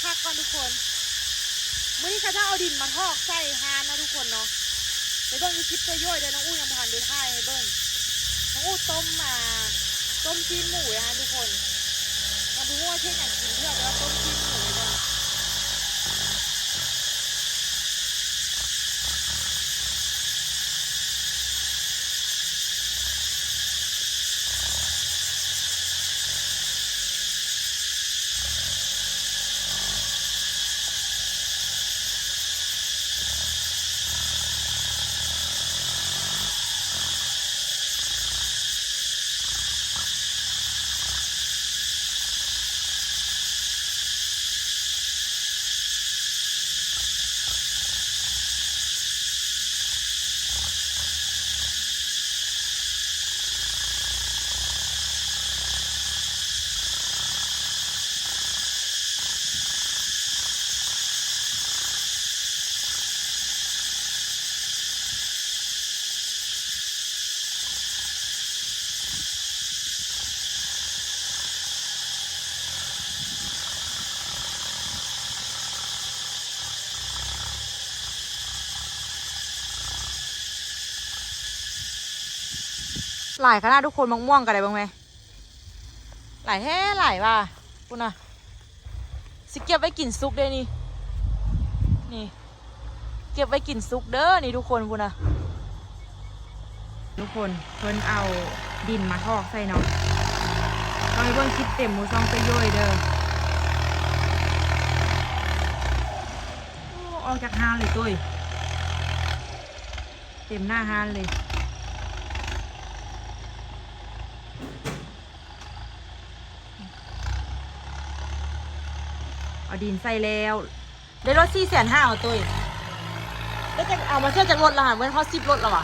ພັກກ່ອນທຸກຄົນ ມື້ນີ້ເຂົາເຈົ້າເອົາດິນມາຖອກໃສ່ຮ້ານເນາະທຸກຄົນເນາະ. ໄປເບິ່ງຢູ່ຄລິບໂຕໂຢຍເດີ ນ້ອງອູຍັງບໍ່ທັນໄດ້ຖ່າຍໃຫ້ເບິ່ງ. ນ້ອງອູຕົ້ມ ອ່າ ຕົ້ມຊີ້ນໝູໄວ້ຫັ້ນທຸກຄົນ. ຍັງບໍ່ຮູ້ວ່າຊິເຮັດຫຍັງກິນເທື່ອ ແຕ່ວ່າຕົ້ມຊີ້ນໝູໄວ້ກ່ອນ. ຫຼາຍຂະໜາດທຸກຄົນ ໝາກມ່ວງກໍໄດ້ ເບິ່ງແມ ຫຼາຍແທ້ຫຼາຍວ່າ ພຸ້ນນະ ຊິເກັບໄວ້ກິນສຸກເດ້ນີ້ ນີ້ ເກັບໄວ້ກິນສຸກເດີນີ້ທຸກຄົນ ພຸ້ນນະ ທຸກຄົນ. ເພິ່ນເອົາດິນມາຖອກໃສ່ເນາະ ຕ້ອງໃຫ້ເບິ່ງຄລິບເຕັມໝູ່ຊ່ອງໂຕໂຢຍເດີ. ໂອ້ ອອກຈາກຮ້ານເລີຍໂຕຍ ເຕັມໜ້າຮ້ານເລີຍ. ເອົາດິນໃສ່ແລ້ວ ໄດ້ລົດສີ່ແສນຫ້າ ເອົາໂຕຍ ໄດ້ຈັກ ເອົາມາເທື່ອຈັກລົດລະຫະ ເໝືອນຮອດສິບລົດລະຫວາ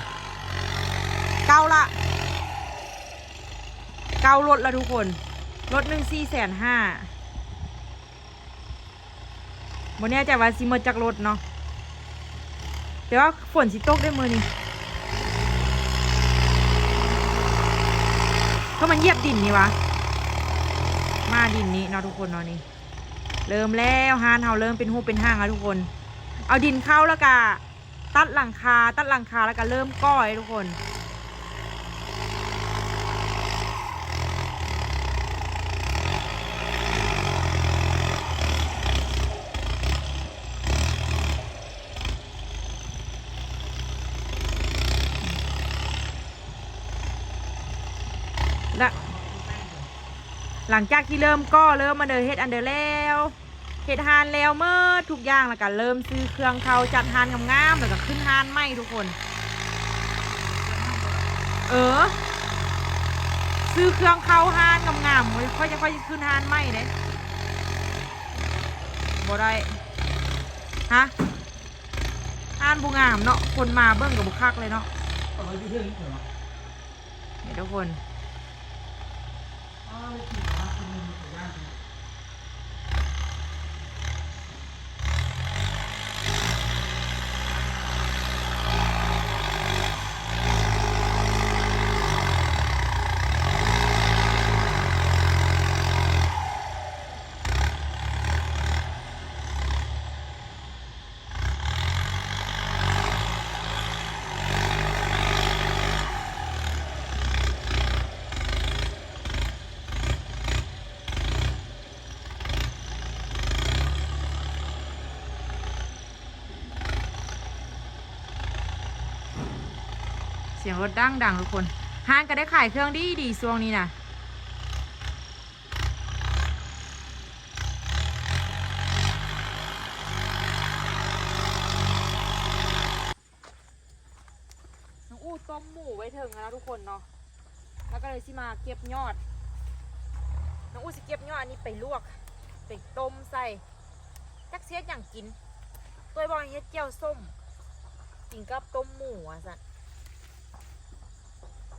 ເກົ້າລະ ເກົ້າລົດລະທຸກຄົນ ລົດໜຶ່ງສີ່ແສນຫ້າ. ບໍ່ແນ່ໃຈວ່າຊິໝົດຈັກລົດເນາະ ແຕ່ວ່າຝົນຊິຕົກເດ້ມື້ນີ້ ເພາະມັນຢຽບດິນນີ້ຫວາ ມາດິນນີ້ເນາະທຸກຄົນເນາະ. ນີ້ເລີ່ມແລ້ວ ຮ້ານເຮົາເລີ່ມເປັນຮູບເປັນຮ່າງແລ້ວທຸກຄົນ ເອົາດິນເຂົ້າແລ້ວກະ ຕັດຫຼັງຄາ ຕັດຫຼັງຄາແລ້ວກໍເລີ່ມກໍ່ເດ້ທຸກຄົນ. ລະ ຫຼັງຈາກທີ່ເລີ່ມກໍ່ ເລີ່ມອັນເດີ ເຮັດອັນເດີແລ້ວ ເຮັດຮ້ານແລ້ວໝົດທຸກຢ່າງ ແລ້ວກໍເລີ່ມຊື້ເຄື່ອງເຂົ້າ ຈັດຮ້ານງາມໆ ແລ້ວກໍຂຶ້ນຮ້ານໃໝ່ທຸກຄົນ. ເອີ ຊື້ເຄື່ອງເຂົ້າຮ້ານງາມໆ ຂ້ອຍຈະ ຂ້ອຍຈະຂຶ້ນຮ້ານໃໝ່ເດ້. ບໍ່ໄດ້ ຮະ ຮ້ານບໍ່ງາມເນາະ ຄົນມາເບິ່ງກໍບໍ່ຄັກເລີຍເນາະ. ນີ້ທຸກຄົນ ສຽງລົດດັງໆ ທຸກຄົນ. ຮ້ານກໍໄດ້ຂາຍເຄື່ອງດີໆ ຊ່ວງນີ້ນະ. ນ້ອງອູ້ຕົ້ມໝູໄວ້ເທິງແລ້ວເນາະທຸກຄົນເນາະ ແລ້ວກໍເລີຍຊິມາເກັບຍອດ. ນ້ອງອູ້ຊິເກັບຍອດອັນນີ້ໄປລວກ ໄປຕົ້ມໃສ່ ຈັກຊິເຮັດຫຍັງກິນ. ໂຕຍບອກໃຫ້ເຮັດແຈ່ວສົ້ມ ກິນກັບຕົ້ມໝູວ່າຊັ້ນ.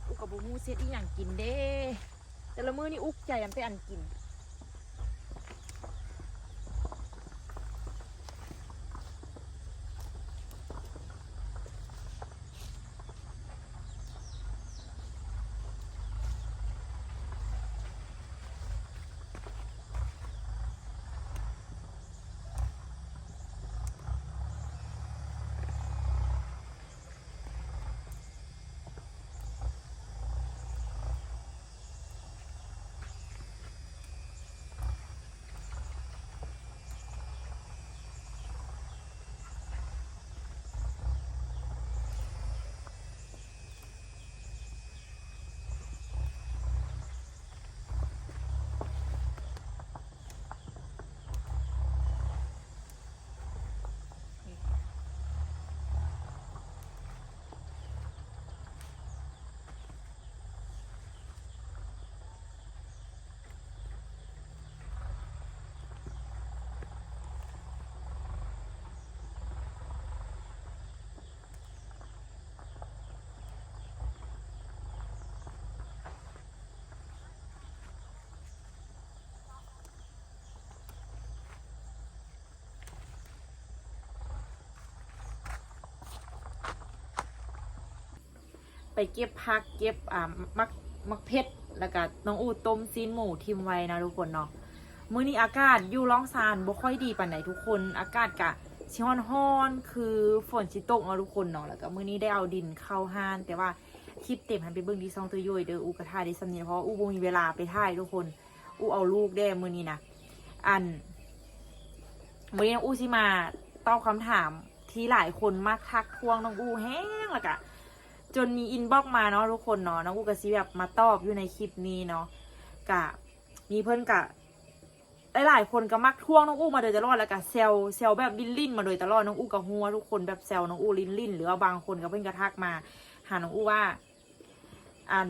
ອຸກກໍບໍ່ຮູ້ຊິເຮັດອີ່ຫຍັງກິນເດ້. ແຕ່ລະມື້ນີ້ອຸກໃຈນຳແຕ່ອັນກິນ. ເ ไปເກັບຜັກເກັບ ອ່າ ໝາກ ໝາກເຜັດ ແລ້ວກະນ້ອງອູ້ຕົ້ມຊີ້ນໝູຖິ້ມໄວ້ເນາະທຸກຄົນເນາະ. ມື້ນີ້ອາກາດຢູ່ລ່ອງຊານບໍ່ຄ່ອຍດີປານໃດທຸກຄົນ ອາກາດກະຊິຮ້ອນໆ ຄືຝົນຊິຕົກເນາະທຸກຄົນເນາະ. ແລ້ວກະມື້ນີ້ໄດ້ເອົາດິນເຂົ້າຮ້ານ ແຕ່ວ່າຄລິບເຕັມໃຫ້ໄປເບິ່ງທີ່ຊ່ອງໂຕໂຢຍເດີ. ອູ້ກະຖ່າຍໄດ້ສ່ຳນີ້ ເພາະວ່າອູ້ບໍ່ມີເວລາໄປຖ່າຍທຸກຄົນ ອູ້ເອົາລູກແດ່ມື້ນີ້ນະ. ອັນ ມື້ນີ້ນ້ອງອູ້ຊິມາຕອບຄຳຖາມທີ່ຫຼາຍຄົນມັກທັກທ້ວງນ້ອງອູ້ແຮງ ແລ້ວກະຈົນມີອິນບັອກມາເນາະທຸກຄົນເນາະ. ນ້ອງອູ້ກະຊິແບບມາຕອບຢູ່ໃນຄລິບນີ້ເນາະ. ກະມີເພິ່ນກະ ຫຼາຍໆຄົນກະມັກທ້ວງນ້ອງອູ້ມາໂດຍຕະຫຼອດ ແລ້ວກະແຊວ ແຊວແບບຫຼິ້ນໆມາໂດຍຕະຫຼອດ. ນ້ອງອູ້ກະຮູ້ວ່າທຸກຄົນແບບແຊວນ້ອງອູ້ຫຼິ້ນໆ ຫຼືວ່າບາງຄົນກະເພິ່ນກະທັກມາຫານ້ອງອູ້ວ່າ ອັນ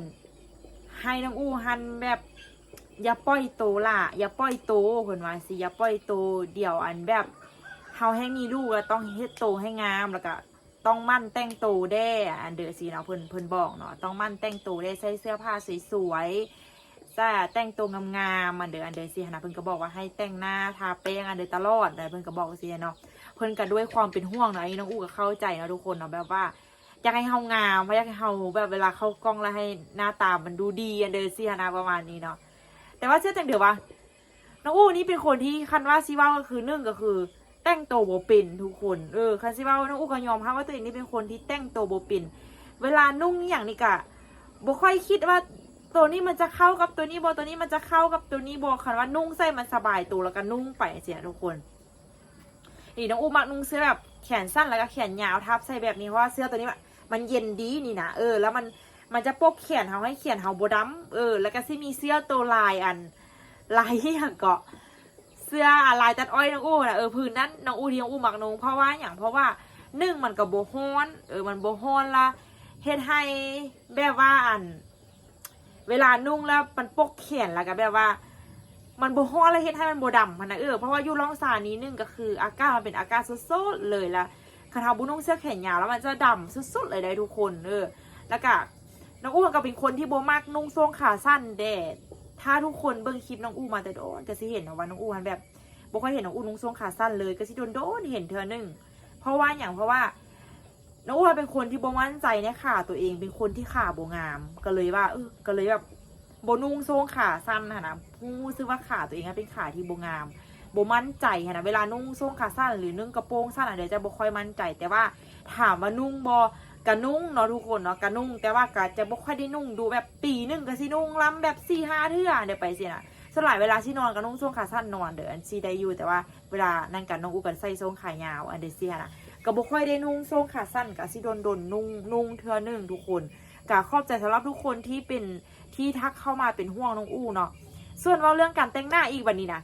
ໃຫ້ນ້ອງອູ້ຫັ້ນແບບຢ່າປ່ອຍໂຕຫຼ້າ ຢ່າປ່ອຍໂຕ ເພິ່ນວ່າຊີ້ ຢ່າປ່ອຍໂຕ. ດຽວອັນແບບເຮົາແຮ່ງມີລູກ ແລ້ວຕ້ອງເຮັດໂຕໃຫ້ງາມ ແລ້ວກະຕ້ອງໝັ່ນແຕ່ງໂຕແດ່ ອັນເດີຊີ້ເນາະ ເພິ່ນ ເພິ່ນບອກເນາະ ຕ້ອງໝັ່ນແຕ່ງໂຕແດ່ ໃສ່ເສື້ອຜ້າສວຍໆ ໃສ່ ແຕ່ງໂຕງາມໆ ອັນເດີ ອັນເດີຊີ້ຫັ້ນນະ. ເພິ່ນກະບອກວ່າໃຫ້ແຕ່ງໜ້າ ທາແປ້ງ ອັນເດີຕະຫຼອດ ເພິ່ນກະບອກຊີ້ເນາະ. ເພິ່ນກະດ້ວຍຄວາມເປັນຫ່ວງເນາະ ອັນນີ້ນ້ອງອູ້ກະເຂົ້າໃຈເນາະທຸກຄົນເນາະ ແບບວ່າ ຢາກໃຫ້ເຮົາງາມ ເຮົາຢາກໃຫ້ເຮົາແບບເວລາເຂົ້າກ້ອງແລ້ວໃຫ້ໜ້າຕາມັນດູດີ ອັນເດີຊີ້ຫັ້ນນະ ປະມານນີ້ເນາະ. ແຕ່ວ່າເຊື່ອຈັ່ງເດີວ່າ ນ້ອງອູ້ນີ້ເປັນຄົນທີ່ ຄັນວ່າຊິເວົ້າກະຄື ໜຶ່ງກະຄືແຕ່ງໂຕບໍ່ເປັນທຸກຄົນ. ເອີ ຄັນຊິເວົ້າ ນ້ອງອູ້ກະຍອມຮັບວ່າໂຕເອງນີ້ເປັນຄົນທີ່ແຕ່ງໂຕບໍ່ເປັນ. ເວລານຸ່ງອີ່ຫຍັງນີ້ກະບໍ່ຄ່ອຍຄິດວ່າໂຕນີ້ມັນຈະເຂົ້າກັບໂຕນີ້ບໍ່ ໂຕນີ້ມັນຈະເຂົ້າກັບໂຕນີ້ບໍ່. ຄັນວ່ານຸ່ງໃສ່ມັນສະບາຍໂຕ ແລ້ວກະນຸ່ງໄປຊີ້ນະທຸກຄົນ. ນີ້ນ້ອງອູ້ມັກນຸ່ງເສື້ອແບບແຂນສັ້ນ ແລ້ວກະແຂນຍາວທັບໃສ່ແບບນີ້ ເພາະວ່າເສື້ອໂຕນີ້ມັນເຢັນດີນີ້ນະ. ເອີ ແລ້ວມັນ ມັນຈະປົກແຂນເຮົາ ໃຫ້ແຂນເຮົາບໍ່ດຳ. ເອີ ແລ້ວກະຊິມີເສື້ອໂຕລາຍ ອັນ ລາຍອີ່ຫຍັງເກາະ ເສື້ອ ອາ ລາຍຕັດອ້ອຍນ້ອງອູ້ນະ. ເອີ ຜືນນັ້ນນ້ອງອູ້ ທີ່ນ້ອງອູ້ມັກນຸ່ງ ເພາະວ່າຫຍັງ ເພາະວ່າ ໜຶ່ງ ມັນກະບໍ່ຮ້ອນ ເອີ ມັນບໍ່ຮ້ອນ ລະເຮັດໃຫ້ແບບວ່າ ອັນ ເວລານຸ່ງແລ້ວມັນປົກແຂນ ແລ້ວກະແບບວ່າມັນບໍ່ຮ້ອນ ແລ້ວເຮັດໃຫ້ມັນບໍ່ດຳຫັ້ນນະ. ເອີ ເພາະວ່າຢູ່ລ່ອງຊານນີ້ ໜຶ່ງກະຄືອາກາດມັນເປັນອາກາດສົດໆເລີຍ ລະຄັນເຮົາບໍ່ນຸ່ງເສື້ອແຂນຍາວແລ້ວມັນຈະດຳສຸດໆເລີຍໄດ໋ທຸກຄົນ. ເອີ ແລ້ວກະນ້ອງອູ້ກະເປັນຄົນທີ່ບໍ່ມັກນຸ່ງໂສ້ງຂາສັ້ນແດ່. ຖ້າທຸກຄົນເບິ່ງຄລິບນ້ອງອູ້ມາແຕ່ດົນ ກະຊິເຫັນເນາະວ່ານ້ອງອູ້ຫັ້ນແບບ ບໍ່ຄ່ອຍເຫັນນ້ອງອູ້ນຸ່ງໂສ້ງຂາສັ້ນເລີຍ ກະຊິດົນໆເຫັນເທື່ອໜຶ່ງ. ເພາະວ່າຫຍັງ ເພາະວ່າ ນ້ອງອູ້ເປັນຄົນທີ່ບໍ່ໝັ້ນໃຈໃນຂາໂຕເອງ ເປັນຄົນທີ່ຂາບໍ່ງາມ ກະເລີຍວ່າ ເອີ ກະເລີຍແບບບໍ່ນຸ່ງໂສ້ງຂາສັ້ນຫັ້ນນະ. ຮູ້ສຶກວ່າຂາໂຕເອງເປັນຂາທີ່ບໍ່ງາມ ບໍ່ໝັ້ນໃຈຫັ້ນນະ. ເວລານຸ່ງໂສ້ງຂາສັ້ນ ຫຼືນຸ່ງກະໂປງສັ້ນ ອັນເດີ ຈະບໍ່ຄ່ອຍໝັ້ນໃຈ. ແຕ່ວ່າຖາມວ່ານຸ່ງບໍ່ ກະນຸ່ງເນາະທຸກຄົນເນາະ ກະນຸ່ງ ແຕ່ວ່າກະຈະບໍ່ຄ່ອຍໄດ້ນຸ່ງດຸ ແບບປີໜຶ່ງກະຊິນຸ່ງລຳແບບສີ່ຫ້າເທື່ອ ອັນເດີ ໄປຊີ້ນະ. ສ່ວນຫຼາຍເວລາຊິນອນກະນຸ່ງໂສ້ງຂາສັ້ນນອນເດີ ອັນຊີ້ໄດ້ຢູ່ ແຕ່ວ່າ ເວລານັ້ນກະນ້ອງອູ້ກະໃສ່ໂສ້ງຂາຍາວ ອັນເດເຊຍນະ ກະບໍ່ຄ່ອຍໄດ້ນຸ່ງໂສ້ງຂາສັ້ນ ກະຊິດົນໆນຸ່ງ ນຸ່ງເທື່ອໜຶ່ງທຸກຄົນ. ກະຂອບໃຈສຳລັບທຸກຄົນທີ່ເປັນ ທີ່ທັກເຂົ້າມາເປັນຫ່ວງນ້ອງອູ້ເນາະ. ສ່ວນເວົ້າເລື່ອງການແຕ່ງໜ້າອີກບັດນີ້ນະ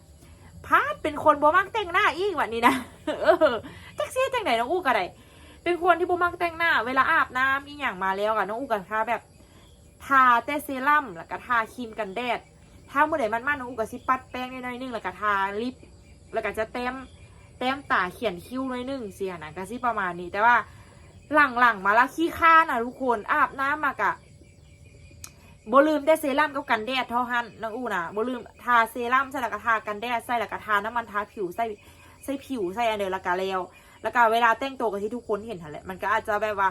ພັດເປັນຄົນບໍ່ມັກແຕ່ງໜ້າອີກບັດນີ້ນະ. ເອີ ຈັກຊິເຮັດຈັ່ງໃດ ນ້ອງອູ້ກະໄດ້ ເປັນຄົນທີ່ບໍ່ມັກແຕ່ງໜ້າ. ເວລາອາບນ້ຳອີ່ຫຍັງມາແລ້ວກະ ນ້ອງອູ້ກະທາແບບ ທາແຕ່ເຊຣຳ ແລ້ວກະທາຄຣີມກັນແດດ. ຖ້າມື້ໃດມັນມາ ນ້ອງອູ້ກະຊິປັດແປ້ງໜ້ອຍໆໜຶ່ງ ແລ້ວກະທາລິບ ແລ້ວກະຈະແຕ້ມ ແຕ້ມຕາຂຽນຄິ້ວໜ້ອຍໜຶ່ງຊີ້ຫັ້ນນະ ກະຊິປະມານນີ້. ແຕ່ວ່າຫຼັງໆມາລະຂີ້ຄ້ານນະທຸກຄົນ ອາບນ້ຳມາກະບໍ່ລືມແຕ່ເຊຣຳກັບກັນແດດເທົ່າຫັ້ນ ນ້ອງອູ້ນະ ບໍ່ລືມ ທາເຊຣຳໃສ່ ແລ້ວກະທາກັນແດດໃສ່ ແລ້ວກະທານ້ຳມັນທາຜິວໃສ່ ໃສ່ຜິວໃສ່ອັນເດີ ແລ້ວກະແລ້ວ. ແລ້ວກະເວລາແຕ່ງໂຕກະທີ່ທຸກຄົນເຫັນຫັ້ນແຫຼະ ມັນກະອາດຈະແບບວ່າ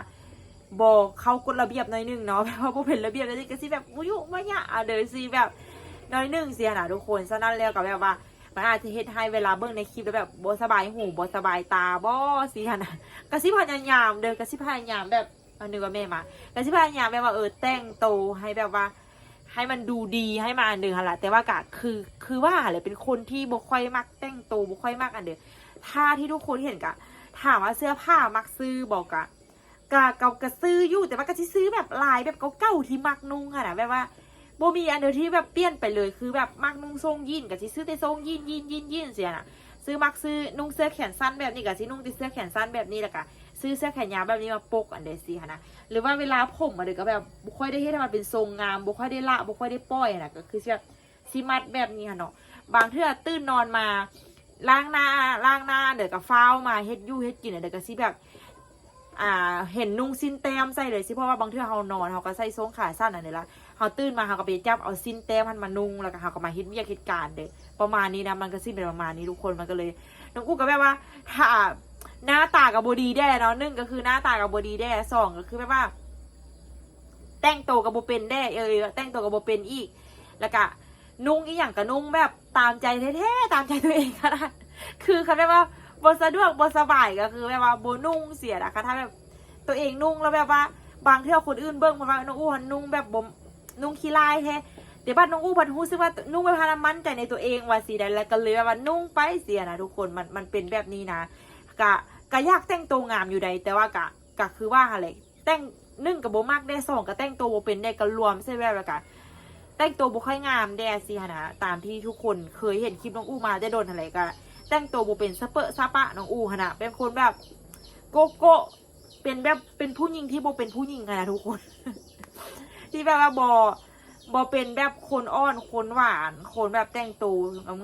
ບໍ່ເຂົ້າກົດລະບຽບໜ້ອຍໜຶ່ງເນາະ ແບບວ່າບໍ່ເປັນລະບຽບ ແລ້ວກະຊິແບບ ອຸຍຸມະຍະ ອາ ເດີ ຊິແບບໜ້ອຍໜຶ່ງຊີ້ນະທຸກຄົນ. ສະນັ້ນແລ້ວກະແບບວ່າ ມັນອາດຈະເຮັດໃຫ້ເວລາເບິ່ງໃນຄລິບແລ້ວແບບບໍ່ສະບາຍຫູບໍ່ສະບາຍຕາບໍຊີ້ຫັ້ນນະ. ກະຊິພະຍາຍາມເດີ ກະຊິພະຍາຍາມແບບ ເອົາ ນຶກວ່າແມ່ມາ ກະຊິພະຍາຍາມແບບວ່າ ເອີ ແຕ່ງໂຕໃຫ້ແບບວ່າ ໃຫ້ມັນດູດີ ໃຫ້ມັນອັນເດີຫັ້ນລະ. ແຕ່ວ່າກະຄື ຄືວ່າຫັ້ນແຫຼະ ເປັນຄົນທີ່ບໍ່ຄ່ອຍມັກແຕ່ງໂຕ ບໍ່ຄ່ອຍມັກອັນເດີ. ທ່າທີ່ທຸກຄົນເຫັນກະ ຖາມວ່າເສື້ອຜ້າມັກຊື້ບໍ່ ກະ ກະ ກະ ກະຊື້ຢູ່ ແຕ່ວ່າກະຊິຊື້ແບບລາຍແບບເກົ່າໆທີ່ມັກນຸ່ງຫັ້ນນະ ແບບວ່າບໍ່ມີອັນເດີທີ່ແບບປ່ຽນໄປເລີຍ ຄືແບບມັກນຸ່ງໂສ້ງຢີນ ກະຊິຊື້ແຕ່ໂສ້ງຢີນ ຢີນ ຢີນ ຢີນຊີ້ຫັ້ນນະ. ຊື້ ມັກຊື້ນຸ່ງເສື້ອແຂນສັ້ນແບບນີ້ ກະຊິນຸ່ງແຕ່ເສື້ອແຂນສັ້ນແບບນີ້ ແລ້ວກະ ຊື້ເສື້ອແຂນຍາວແບບນີ້ມາປົກອັນເດຊີ້ຫັ້ນນະ. ຫຼືວ່າເວລາຜົມອັນເດີກະແບບບໍ່ຄ່ອຍໄດ້ເຮັດໃຫ້ມັນເປັນຊົງງາມ ບໍ່ຄ່ອຍໄດ້ລະ ບໍ່ຄ່ອຍໄດ້ປ່ອຍຫັ້ນນະ ກະຄືຊິແບບ ຊິມັດແບບນີ້ຫັ້ນເນາະ. ບາງເທື່ອຕື່ນນອນມາ ລ້າງໜ້າ ລ້າງໜ້າ ແລ້ວກະຟ້າວມາເຮັດຢູ່ເຮັດກິນ ແລ້ວກະຊິແບບ ອ່າ ເຫັນນຸ່ງສິ້ນແຕ້ມໃສ່ເລີຍ ຊິເພາະວ່າບາງເທື່ອເຮົານອນ ເຮົາກະໃສ່ໂສ້ງຂາສັ້ນອັນເດລະ ເຮົາຕື່ນມາ ເຮົາກະໄປຈັບເອົາສິ້ນແຕ້ມຫັ້ນມານຸ່ງ ແລ້ວກະເຮົາກະມາເຮັດວຽກເຮັດການເດ້ ປະມານນີ້ນະ. ມັນກະຊິເປັນປະມານນີ້ທຸກຄົນ ມັນກະເລີຍ ນ້ອງອູ້ກະແບບວ່າ ຖ້າ ໜ້າຕາກະບໍ່ດີແດ່ເນາະ ໜຶ່ງກະຄືໜ້າຕາກະບໍ່ດີແດ່ ສອງກະຄືແບບວ່າ ແຕ່ງໂຕກໍບໍ່ເປັນແດ່ ເອີ ແຕ່ງໂຕກໍບໍ່ເປັນອີກ ແລ້ວກະນຸ່ງອີ່ຫຍັງກໍນຸ່ງແບບຕາມໃຈແທ້ໆ ຕາມໃຈຕົວເອງຂະໜາດ ຄືຄັນແບບວ່າບໍ່ສະດວກບໍ່ສະບາຍກໍຄືແບບວ່າບໍ່ນຸ່ງຊີ້ນະ ຄັນຖ້າແບບຕົວເອງນຸ່ງແລ້ວແບບວ່າບາງເທື່ອຄົນອື່ນເບິ່ງເພິ່ນວ່ານ້ອງອູ່ຫັ້ນນຸ່ງແບບບໍ່ ນຸ່ງຂີ້ລາຍແທ້ ແຕ່ບັດນ້ອງອູ່ພັດຮູ້ສຶກວ່ານຸ່ງແບບຫັ້ນນະໝັ້ນໃຈໃນຕົວເອງວ່າຊີ້ໃດ ແລ້ວກໍເລີຍແບບວ່ານຸ່ງໄປຊີ້ນະທຸກຄົນ ມັນ ມັນເປັນແບບນີ້ນະ ກະ ກະຢາກແຕ່ງໂຕງາມຢູ່ໃດ ແຕ່ວ່າກະ ກະຄືວ່າຫັ້ນແຫຼະ ແຕ່ງ ໜຶ່ງກໍບໍ່ມັກແດ່ ສອງກໍແຕ່ງໂຕບໍ່ເປັນແດ່ ກໍລວມໃສ່ແບບ ແລ້ວກໍແຕ່ງໂຕບໍ່ຄ່ອຍງາມແດ່ຊີ້ຫັ້ນນະ ຕາມທີ່ທຸກຄົນເຄີຍເຫັນຄລິບນ້ອງອູ່ມາແຕ່ດົນຫັ້ນແຫຼະ ກໍແຕ່ງໂຕບໍ່ເປັນ ສະເປະສະປະ ນ້ອງອູ່ຫັ້ນນະ ເປັນຄົນແບບໂກໂກ້ ເປັນແບບ ເປັນຜູ້ຍິງທີ່ບໍ່ເປັນຜູ້ຍິງຫັ້ນນະທຸກຄົນ ທີ່ແບບວ່າບໍ່ ບໍ່ເປັນແບບຄົນອ່ອນ ຄົນຫວານ ຄົນແບບແຕ່ງໂຕ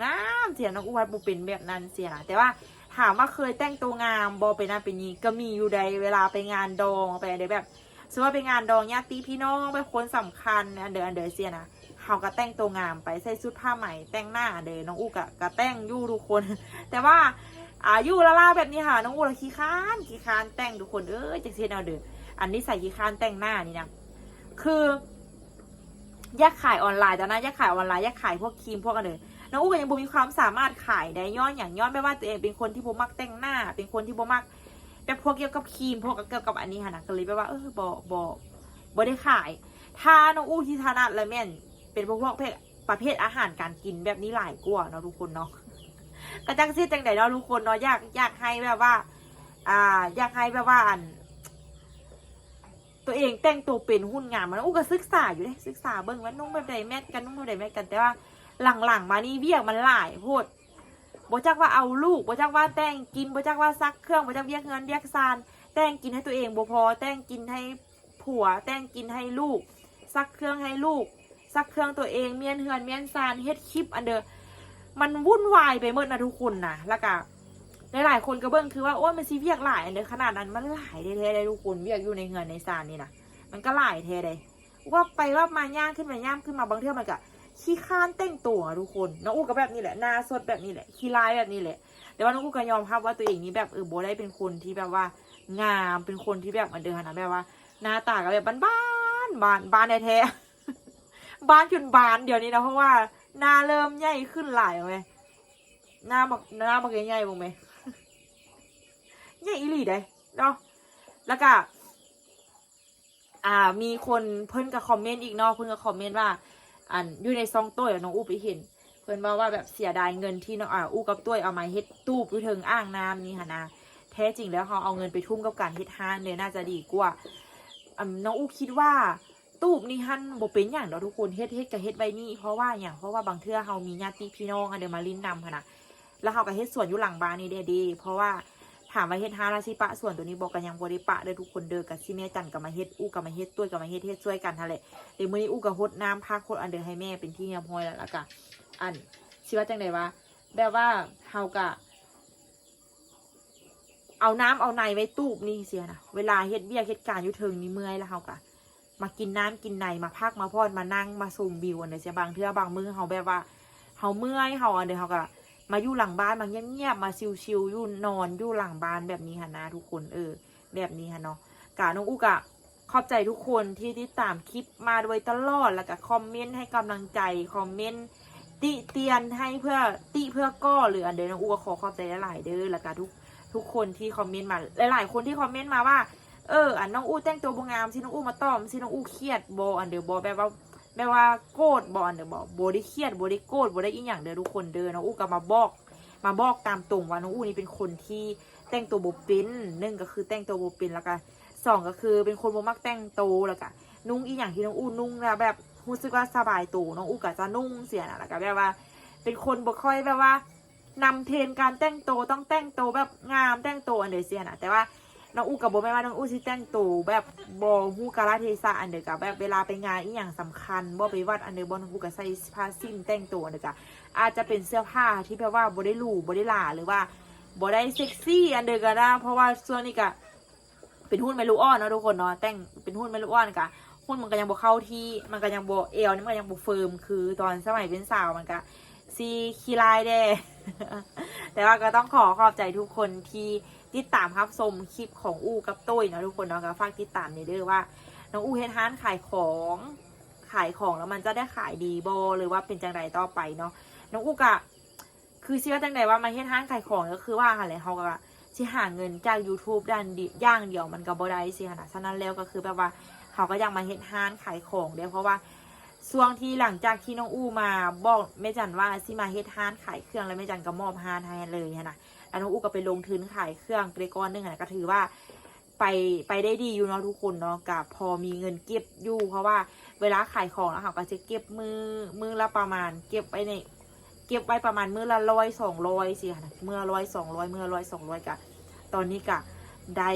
ງາມໆ ຊີ້ນະ ນ້ອງອູ່ພັດບໍ່ເປັນແບບນັ້ນຊີ້ນະ ແຕ່ວ່າຖາມວ່າເຄີຍແຕ່ງໂຕງາມບໍ່ ເປັນນັ້ນເປັນນີ້ ກໍມີຢູ່ໃດ ເວລາໄປງານດອງ ໄປອັນໃດແບບ ສົມມຸດວ່າໄປງານດອງຍາດຕິພີ່ນ້ອງ ໄປຄົນສຳຄັນ ອັນໃດ ອັນໃດຊີ້ນະ ເຮົາກໍແຕ່ງໂຕງາມໄປ ໃສ່ຊຸດຜ້າໄໝ ແຕ່ງໜ້າ ອັນໃດ ນ້ອງອູ່ກໍ ກໍແຕ່ງຢູ່ທຸກຄົນ ແຕ່ວ່າອາຍຸລາວໆແບບນີ້ຫາ ນ້ອງອູ່ລະຂີ້ຄ້ານ ຂີ້ຄ້ານແຕ່ງທຸກຄົນເອີຍ ຈັກຊິເຮັດແນວໃດ ອັນນິໄສຂີ້ຄ້ານແຕ່ງໜ້ານີ້ນະ ຄື ຢາກຂາຍອອນລາຍຕອນນັ້ນ ຢາກຂາຍອອນລາຍ ຢາກຂາຍພວກຄຣີມພວກອັນເດີ ນ້ອງອູ່ກໍຍັງບໍ່ມີຄວາມສາມາດຂາຍໄດ້ ຍ້ອນຫຍັງ ຍ້ອນແບບວ່າຕົວເອງເປັນຄົນທີ່ບໍ່ມັກແຕ່ງໜ້າ ເປັນຄົນທີ່ບໍ່ມັກແບບພວກກ່ຽວກັບຄຣີມ ພວກກ່ຽວກັບອັນນີ້ຫັ້ນນະ ກໍເລີຍແບບວ່າ ເອີ ບໍ່ ບໍ່ ບໍ່ໄດ້ຂາຍ ຖ້ານ້ອງອູ່ທີ່ຖະໜັດລະແມ່ນເປັນພວກ ພວກປະເພດອາຫານການກິນແບບນີ້ຫຼາຍກວ່າເນາະທຸກຄົນເນາະ ກໍຈັກຊິເຮັດຈັ່ງໃດເນາະທຸກຄົນເນາະ ຢາກ ຢາກໃຫ້ແບບວ່າ ອ່າ ຢາກໃຫ້ແບບວ່າ ອັນ ຕົວເອງແຕ່ງໂຕເປັນ ຫຸ່ນງາມ ນ້ອງອູ່ກໍສຶກສາຢູ່ເດ້ ສຶກສາເບິ່ງວ່ານຸ່ງແບບໃດແມັດກັນ ນຸ່ງແບບໃດແມັດກັນ ແຕ່ວ່າຫຼັງໆມານີ້ວຽກມັນຫຼາຍໂພດ ບໍ່ຈັກວ່າເອົາລູກ ບໍ່ຈັກວ່າແຕ່ງກິນ ບໍ່ຈັກວ່າຊັກເຄື່ອງ ບໍ່ຈັກວຽກເຮືອນວຽກຊານ ແຕ່ງກິນໃຫ້ຕົວເອງບໍ່ພໍ ແຕ່ງກິນໃຫ້ຜົວ ແຕ່ງກິນໃຫ້ລູກ ຊັກເຄື່ອງໃຫ້ລູກ ຊັກເຄື່ອງຕົວເອງ ມ້ຽນເຮືອນມ້ຽນຊານ ເຮັດຄລິບ ອັນເດີ ມັນວຸ່ນວາຍໄປໝົດນະທຸກຄົນນະ ແລ້ວກະ ຫຼາຍໆຄົນກໍເບິ່ງຄືວ່າ ໂອ້ຍ ມັນຊິວຽກຫຼາຍອັນເດີ ຂະໜາດນັ້ນມັນຫຼາຍແທ້ໆເດ້ທຸກຄົນ ວຽກຢູ່ໃນເຮືອນໃນຊານນີ້ນະ ມັນກໍຫຼາຍແທ້ເດ້ ເວົ້າໄປເວົ້າມາ ຍ່າງຂຶ້ນໄປຍ່າງຂຶ້ນມາ ບາງເທື່ອມັນກໍຂີ້ຄ້ານແຕ່ງໂຕນະທຸກຄົນ ນ້ອງອູ່ກໍແບບນີ້ແຫຼະ ໜ້າສົດແບບນີ້ແຫຼະ ຂີ້ລາຍແບບນີ້ແຫຼະ ແຕ່ວ່ານ້ອງອູ່ກໍຍອມຮັບວ່າຕົວເອງນີ້ແບບ ເອີ ບໍ່ໄດ້ເປັນຄົນທີ່ແບບວ່າງາມ ເປັນຄົນທີ່ແບບ ອັນເດີຫັ້ນນະ ແບບວ່າໜ້າຕາກໍແບບບ້ານໆ ບ້ານ ບ້ານແທ້ໆ ບ້ານຈົນບານດຽວນີ້ນະ ເພາະວ່າໜ້າເລີ່ມໃຫຍ່ຂຶ້ນຫຼາຍແມ່ ໜ້າບັກ ໜ້າບັກໃຫຍ່ໆ ເບິ່ງແມ່ ໃຫຍ່ອີ່ຫຼີເດ້ເນາະ ແລ້ວກະ ອ່າ ມີຄົນເພິ່ນກໍຄອມເມັນອີກເນາະ ເພິ່ນກໍຄອມເມັນວ່າ ອັນ ຢູ່ໃນຊ່ອງໂຕ້ຍ ນ້ອງອູ່ໄປເຫັນ ເພິ່ນເວົ້າວ່າແບບເສຍດາຍເງິນທີ່ນ້ອງ ອ່າ ອູ່ກັບໂຕ້ຍເອົາມາເຮັດຕູບຢູ່ເທິງອ່າງນ້ຳນີ້ຫັ້ນນະ ແທ້ຈິງແລ້ວເຮົາເອົາເງິນໄປທຸ່ມກັບການເຮັດຮ້ານເລີຍ ໜ້າຈະດີກວ່າ ອັນ ນ້ອງອູ່ຄິດວ່າ ຕູບນີ້ຫັ້ນບໍ່ເປັນຫຍັງດອກທຸກຄົນ ເຮັດ ເຮັດກໍເຮັດໄວ້ນີ້ ເພາະວ່າຫຍັງ ເພາະວ່າບາງເທື່ອເຮົາມີຍາດຕິພີ່ນ້ອງອັນເດີມາຫຼິ້ນນຳຫັ້ນນະ ແລ້ວເຮົາກໍເຮັດສວນຢູ່ຫຼັງບ້ານນີ້ແດ່ເດ້ ເພາະວ່າຖາມວ່າເຮັດຮ້ານລະຊິປະສວນໂຕນີ້ບໍ່ ກໍຍັງບໍ່ໄດ້ປະເດີທຸກຄົນເດີ ກໍຊິແມ່ຈັນກໍມາເຮັດ ອູ່ກໍມາເຮັດ ໂຕ້ຍກໍມາເຮັດ ເຮັດຊ່ວຍກັນຫັ້ນແຫຼະ ແຕ່ມື້ນີ້ອູ່ກໍຫົດນ້ຳຜັກຫົດອັນເດີໃຫ້ແມ່ເປັນທີ່ຮຽບຮ້ອຍແລ້ວ ແລ້ວກໍ ອັນ ຊິວ່າຈັ່ງໃດວະ ແບບວ່າເຮົາກໍ ເອົານ້ຳເອົາໃນໄວ້ຕູບນີ້ຊີ້ນະ ເວລາເຮັດວຽກເຮັດການຢູ່ເທິງນີ້ເມື່ອຍແລ້ວ ເຮົາກະມາກິນນ້ຳກິນໃນ ມາພັກມາຜ່ອນ ມານັ່ງມາຊົມວິວ ອັນໃດຊີ້ ບາງເທື່ອບາງມື້ເຮົາແບບວ່າເຮົາເມື່ອຍ ເຮົາອັນໃດ ເຮົາກະມາຢູ່ຫຼັງບ້ານ ມາງຽບໆ ມາຊິວໆ ຢູ່ ນອນຢູ່ຫຼັງບ້ານແບບນີ້ຫັ້ນນະທຸກຄົນ ເອີ ແບບນີ້ຫັ້ນເນາະ ກະນ້ອງອູ່ກະ ຂອບໃຈທຸກຄົນທີ່ຕິດຕາມຄລິບມາໂດຍຕະຫຼອດ ແລ້ວກະຄອມເມັນໃຫ້ກຳລັງໃຈ ຄອມເມັນຕິຕຽນໃຫ້ເພື່ອ ຕິເພື່ອກໍ່ ຫຼື ອັນໃດ ນ້ອງອູ່ກໍຂໍຂອບໃຈຫຼາຍໆເດີ ແລ້ວກະທຸກ ທຸກຄົນທີ່ຄອມເມັນມາ ຫຼາຍໆຄົນທີ່ຄອມເມັນມາວ່າ ເອີ ອັນ ນ້ອງອູ່ແຕ່ງຕົວບໍ່ງາມ ຊິນ້ອງອູ່ມາຕອບ ຊິນ້ອງອູ່ຄຽດບໍ່ ອັນເດີ ບໍ່ ແບບວ່າ ແບບວ່າໂກດບໍ່ ອັນເດີ ບໍ່ ບໍ່ໄດ້ຄຽດ ບໍ່ໄດ້ໂກດ ບໍ່ໄດ້ອີ່ຫຍັງເດີທຸກຄົນເດີ ນ້ອງອູ່ກໍມາບອກ ມາບອກຕາມຕົງວ່າ ນ້ອງອູ່ນີ້ເປັນຄົນທີ່ແຕ່ງຕົວບໍ່ເປັນ ໜຶ່ງກໍຄືແຕ່ງຕົວບໍ່ເປັນ ແລ້ວກະ ສອງກໍຄືເປັນຄົນບໍ່ມັກແຕ່ງໂຕ ແລ້ວກະນຸ່ງອີ່ຫຍັງທີ່ນ້ອງອູ່ນຸ່ງແລ້ວແບບຮູ້ສຶກວ່າສະບາຍໂຕ ນ້ອງອູ່ກໍຈະນຸ່ງຊີ້ນະ ແລ້ວກະແບບວ່າເປັນຄົນບໍ່ຄ່ອຍແບບວ່ານຳເທຣນການແຕ່ງໂຕ ຕ້ອງແຕ່ງໂຕແບບງາມ ແຕ່ງໂຕອັນໃດຊີ້ນະ ແຕ່ວ່ານ້ອງອູ່ກໍບໍ່ແມ່ນວ່ານ້ອງອູ່ຊິແຕ່ງໂຕແບບບໍ່ຮູ້ກາລະເທສະ ອັນໃດກໍແບບເວລາໄປງານອີ່ຫຍັງສຳຄັນບໍ່ ໄປວັດອັນໃດບໍ່ ນ້ອງອູ່ກໍໃສ່ຜ້າສິ້ນແຕ່ງໂຕ ອັນໃດກໍອາດຈະເປັນເສື້ອຜ້າທີ່ແບບວ່າບໍ່ໄດ້ຫຼູ ບໍ່ໄດ້ຫຼາ ຫຼືວ່າບໍ່ໄດ້ເຊັກຊີອັນໃດກໍໄດ້ ເພາະວ່າຊ່ວງນີ້ກໍ ເປັນຫຸ່ນແມ່ລູກອ່ອນເນາະທຸກຄົນເນາະ ແຕ່ງເປັນຫຸ່ນແມ່ລູກອ່ອນກະຫຸ່ນມັນກໍຍັງບໍ່ເຂົ້າທີ່ ມັນກໍຍັງບໍ່ ແອວນີ້ມັນກໍຍັງບໍ່ເຟີມຄືຕອນສະໄໝເປັນສາວ ມັນກະຊິຂີ້ລາຍແດ່ ແຕ່ວ່າກໍຕ້ອງຂໍຂອບໃຈທຸກຄົນທີ່ຕິດຕາມຮັບຊົມຄລິບຂອງອູ່ກັບໂຕ້ຍເນາະທຸກຄົນເນາະ ກໍຝາກຕິດຕາມແດ່ເດີວ່າ ນ້ອງອູເຮັດຮ້ານຂາຍຂອງ ຂາຍຂອງແລ້ວມັນຈະໄດ້ຂາຍດີບໍ່ ຫຼືວ່າເປັນຈັ່ງໃດຕໍ່ໄປເນາະ. ນ້ອງອູກະ ຄືຊິວ່າຈັ່ງໃດ ວ່າມາເຮັດຮ້ານຂາຍຂອງ ກໍຄືວ່າຫັ້ນແຫຼະ ເຮົາກໍຊິຫາເງິນຈາກ YouTube ດ້ານດຽວ ຢ່າງດຽວມັນກໍບໍ່ໄດ້ຊີ້ຫັ້ນນະ. ສະນັ້ນແລ້ວກໍຄືແບບວ່າເຮົາກໍຢາກມາເຮັດຮ້ານຂາຍຂອງເດ້ ເພາະວ່າຊ່ວງທີ່ ຫຼັງຈາກທີ່ນ້ອງອູມາບອກແມ່ຈັນວ່າຊິມາເຮັດຮ້ານຂາຍເຄື່ອງ ແລ້ວແມ່ຈັນກໍມອບຮ້ານໃຫ້ເລີຍຫັ້ນນະ. ແລ້ວນ້ອງອູກໍໄປລົງທຶນຂາຍເຄື່ອງໄປກ່ອນໜຶ່ງຫັ້ນນະ ກໍຖືວ່າ ໄປ ໄປໄດ້ດີຢູ່ເນາະທຸກຄົນເນາະ ກະພໍມີເງິນເກັບຢູ່ ເພາະວ່າເວລາຂາຍຂອງແລ້ວ ເຮົາກໍຈະເກັບມື້ ມື້ລະປະມານ ເກັບໄວ້ໃນ ເກັບໄວ້ປະມານມື້ລະຮ້ອຍສອງຮ້ອຍຊີ້ຫັ້ນນະ ມື້ລະຮ້ອຍສອງຮ້ອຍ ມື້ລະຮ້ອຍສອງຮ້ອຍ ກະ ຕອນນີ້ກະໄດ້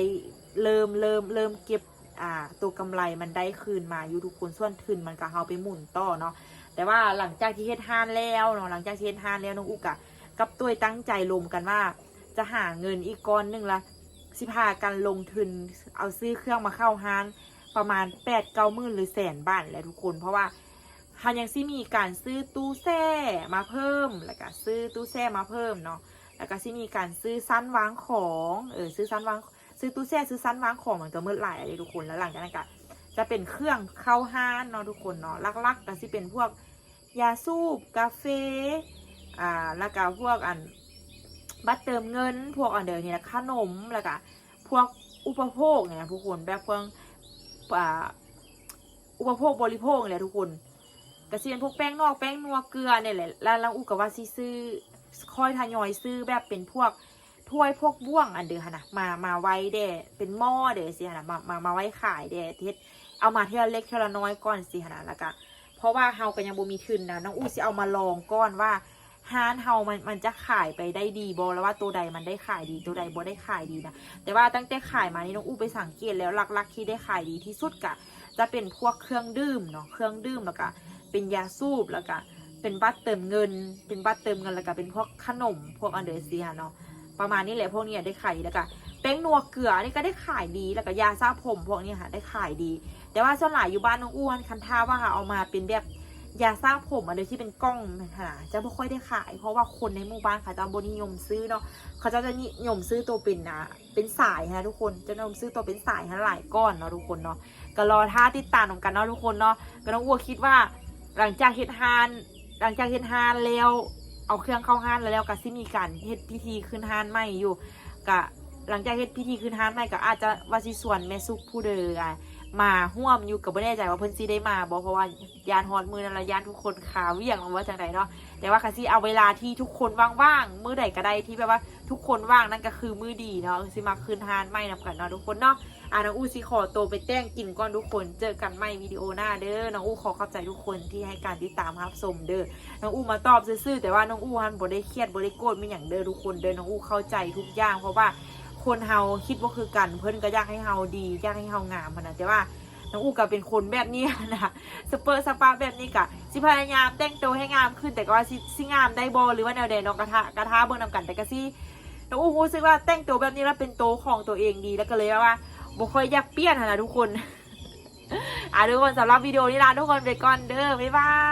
ເລີ່ມ ເລີ່ມ ເລີ່ມເກັບ ອ່າ ໂຕກຳໄລມັນໄດ້ຄືນມາຢູ່ທຸກຄົນ ສ່ວນທຶນມັນກະເຮົາໄປໝູນຕໍ່ເນາະ. ແຕ່ວ່າຫຼັງຈາກທີ່ເຮັດຮ້ານແລ້ວເນາະ ຫຼັງຈາກທີ່ເຮັດຮ້ານແລ້ວ ນ້ອງອູກະກັບຕົວຍຕັ້ງໃຈລົມກັນວ່າ ຈະຫາເງິນອີກກ້ອນໜຶ່ງລະ ຊິພາກັນລົງທຶນເອົາຊື້ເຄື່ອງມາເຂົ້າຮ້ານປະມານແປດເກົ້າໝື່ນ ຫຼືແສນບາດແຫຼະທຸກຄົນ ເພາະວ່າເຮົາຍັງຊິມີການຊື້ຕູ້ແຊ່ມາເພີ່ມ ແລ້ວກະຊື້ຕູ້ແຊ່ມາເພີ່ມເນາະ ແລ້ວກະຊິມີການຊື້ຊັ້ນວາງຂອງ ເອີ ຊື້ຊັ້ນວາງ ຊື້ຕູ້ແຊ່ ຊື້ຊັ້ນວາງຂອງ ມັນກະໝົດຫຼາຍເດ້ທຸກຄົນ. ແລ້ວຫຼັງຈາກນັ້ນກະຈະເປັນເຄື່ອງເຂົ້າຮ້ານເນາະທຸກຄົນເນາະ ຫຼັກໆກະຊິເປັນພວກ ຢາສູບ ກາເຟ ອ່າ ແລ້ວກະພວກອັນ ບັດເຕີມເງິນ ພວກອັນດຽວນີ້ລະ ຂະໜົມ ແລ້ວກະພວກອຸປະໂພກນີ້ນະທຸກຄົນ ແບບພວກ ອ່າ ອຸປະໂພກບໍລິໂພກນີ້ແຫຼະທຸກຄົນ ກະຊິເປັນພວກແປ້ງນວກ ແປ້ງນົວ ເກືອນີ້ແຫຼະ. ແລ້ວນ້ອງອູກະວ່າຊິຊື້ ຄ່ອຍທະຍອຍຊື້ແບບເປັນພວກ ຖ້ວຍພວກບ່ວງອັນເດີຫັ້ນນະ ມາ ມາໄວ້ແດ່ ເປັນໝໍ້ເດີຊີ້ຫັ້ນນະ ມາ ມາ ມາໄວ້ຂາຍແດ່ ເຮັດ ເອົາມາເທື່ອເລັກເທື່ອລະນ້ອຍກ່ອນຊີ້ຫັ້ນນະ. ແລ້ວກະ ເພາະວ່າເຮົາກໍຍັງບໍ່ມີທຶນນະ ນ້ອງອູຊິເອົາມາລອງກ່ອນວ່າຮ້ານເຮົາມັນ ມັນຈະຂາຍໄປໄດ້ດີບໍ່ ແລ້ວວ່າໂຕໃດມັນໄດ້ຂາຍດີ ໂຕໃດບໍ່ໄດ້ຂາຍດີນະ. ແຕ່ວ່າຕັ້ງແຕ່ຂາຍມານີ້ ນ້ອງອູໄປສັງເກດແລ້ວ ຫຼັກໆທີ່ໄດ້ຂາຍດີທີ່ສຸດກະຈະເປັນພວກເຄື່ອງດື່ມເນາະ ເຄື່ອງດື່ມ ແລ້ວກະເປັນຢາສູບ ແລ້ວກະ ເປັນບັດເຕີມເງິນ ເປັນບັດເຕີມເງິນ ແລ້ວກະເປັນພວກຂະໜົມ ພວກອັນເດີຊີ້ຫັ້ນເນາະ ປະມານນີ້ແຫຼະ ພວກນີ້ໄດ້ຂາຍດີ. ແລ້ວກະແປ້ງນົວ ເກືອ ອັນນີ້ກະໄດ້ຂາຍດີ ແລ້ວກະຢາສະຜົມພວກນີ້ຫັ້ນໄດ້ຂາຍດີ. ແຕ່ວ່າສ່ວນຫຼາຍຢູ່ບ້ານນ້ອງອູຫັ້ນ ຄັນຖ້າວ່າເຮົາເອົາມາເປັນແບບຢາສະຜົມອັນເດີທີ່ເປັນກ່ອງຫັ້ນນະ ຈະບໍ່ຄ່ອຍໄດ້ຂາຍ ເພາະວ່າຄົນໃນໝູ່ບ້ານເຂົາເຈົ້າບໍ່ນິຍົມຊື້ເນາະ ເຂົາເຈົ້າຈະນິຍົມຊື້ໂຕເປັນ ອ່າ ເປັນສາຍຫັ້ນນະທຸກຄົນ ຈະນິຍົມຊື້ໂຕເປັນສາຍຫັ້ນຫຼາຍກ່ອນເນາະທຸກຄົນເນາະ. ກໍລໍຖ້າຕິດຕາມນຳກັນເນາະທຸກຄົນເນາະ. ກໍນ້ອງອູຄິດວ່າ ຫຼັງຈາກເຮັດຮ້ານ ຫຼັງຈາກເຮັດຮ້ານແລ້ວ ເອົາເຄື່ອງເຂົ້າຮ້ານແລ້ວ ກະຊິມີການເຮັດພິທີຂຶ້ນຮ້ານໃໝ່ຢູ່ ກະຫຼັງຈາກເຮັດພິທີຂຶ້ນຮ້ານໃໝ່ ກະອາດຈະວ່າຊິຊວນແມ່ສຸກຜູ້ເດີ ອ່າ ມາຮ່ວມຢູ່ ກະບໍ່ແນ່ໃຈວ່າເພິ່ນຊິໄດ້ມາບໍ່ ເພາະວ່າຢ້ານຮອດມື້ນັ້ນລະ ຢ້ານທຸກຄົນຄາວຽກ ຫຼືວ່າຈັ່ງໃດເນາະ. ແຕ່ວ່າກະຊິເອົາເວລາທີ່ທຸກຄົນວ່າງໆ ມື້ໃດກະໄດ້ທີ່ແບບວ່າທຸກຄົນວ່າງ ນັ້ນກະຄືມື້ດີເນາະ ຊິມາຂຶ້ນຮ້ານໃໝ່ນຳກັນເນາະທຸກຄົນເນາະ. ອ່າ ນ້ອງອູຊິຂໍໂຕໄປແຕ່ງກິນກ່ອນທຸກຄົນ ເຈີກັນໃໝ່ວິດີໂອໜ້າເດີ. ນ້ອງອູຂໍຂອບໃຈທຸກຄົນທີ່ໃຫ້ການຕິດຕາມຮັບຊົມເດີ. ນ້ອງອູມາຕອບຊື່ໆ ແຕ່ວ່ານ້ອງອູຫັ້ນບໍ່ໄດ້ຄຽດ ບໍ່ໄດ້ໂກດ ມີຫຍັງເດີທຸກຄົນເດີ. ນ້ອງອູເຂົ້າໃຈທຸກຢ່າງ ເພາະວ່າຄົນເຮົາຄິດບໍ່ຄືກັນ ເພິ່ນກະຢາກໃຫ້ເຮົາດີ ຢາກໃຫ້ເຮົາງາມຫັ້ນນະ ແຕ່ວ່ານ້ອງອູກະເປັນຄົນແບບນີ້ຫັ້ນນະ ສະເປິະສະປະແບບນີ້ ກະຊິພະຍາຍາມແຕ່ງໂຕໃຫ້ງາມຂຶ້ນ ແຕ່ກະວ່າຊິ ຊິງາມໄດ້ບໍ່ ຫຼືວ່າແນວໃດເນາະ ກະຖ້າ ກະຖ້າເບິ່ງນຳກັນ. ແຕ່ກະຊິ ນ້ອງອູຮູ້ສຶກວ່າແຕ່ງໂຕແບບນີ້ລະເປັນໂຕຂອງໂຕເອງດີ ລະກະເລີຍວ່າບໍ່ຄ່ອຍຢາກປ່ຽນຫັ້ນນະທຸກຄົນ. ອ່າ ທຸກຄົນ ສຳລັບວິດີໂອນີ້ລາທຸກຄົນໄປກ່ອນເດີ ບາຍບາຍ.